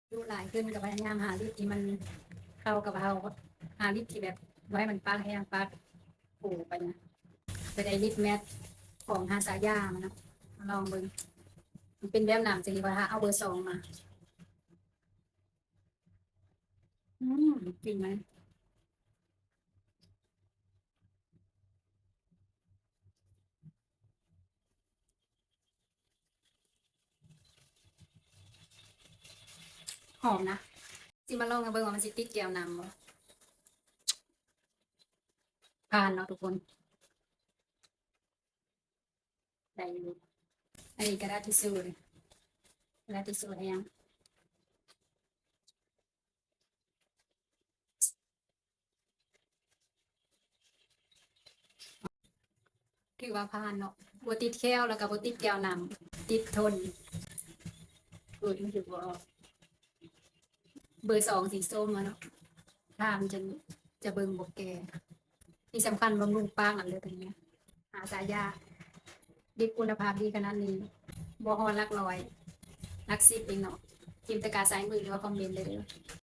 ອາຍຸຫຼາຍຂຶ້ນກໍພະຍາຍາມຫາລິບທີ່ມັນເຂົ້າກັບເຮົາ ຫາລິບທີ່ແບບບໍ່ໃຫ້ມັນປາກແຮງ ປາກໂປໄປນະ. ໄປໄດ້ລິບແມັດຂອງຮາຊາຢາມານະ ມາລອງເບິ່ງ ມັນເປັນແບບນັ້ນ ຈັ່ງວ່າເອົາເບີສອງມາ. ອືມ ກິ່ນມັນຫອມນະ. ຊິມາລອງໃຫ້ເບິ່ງວ່າມັນຊິຕິດແກ້ວນ້ຳບໍ່. ຜ່ານເນາະທຸກຄົນ. ໄດ້ຢູ່. ອັນນີ້ກະດາດທິຊູ່ເດ້ ກະດາດທິຊູ່ແຫ້ງ. ຖືວ່າຜ່ານເນາະ ບໍ່ຕິດແຂ້ວ ແລ້ວກະບໍ່ຕິດແກ້ວນ້ຳ ຕິດທົນ. ໂອ້ຍ ມັນຖືບໍ່ອອກ. ເບີສອງສີສົ້ມອະເນາະ ທາມັນຈະ ຈະເບິ່ງບໍ່ແກ່. ທີ່ສຳຄັນບຳລຸງປາກນຳເດີ ໂຕນີ້ ຮາຊາຢາ ດິບຄຸນນະພາບດີຂະໜາດນີ້ ບໍ່ຮອດຫຼັກຮ້ອຍ ຫຼັກສິບເອງເນາະ. ພິມຕະກະໃສ່ມື ຫຼືວ່າຄອມເມັນໄດ້ເດີ.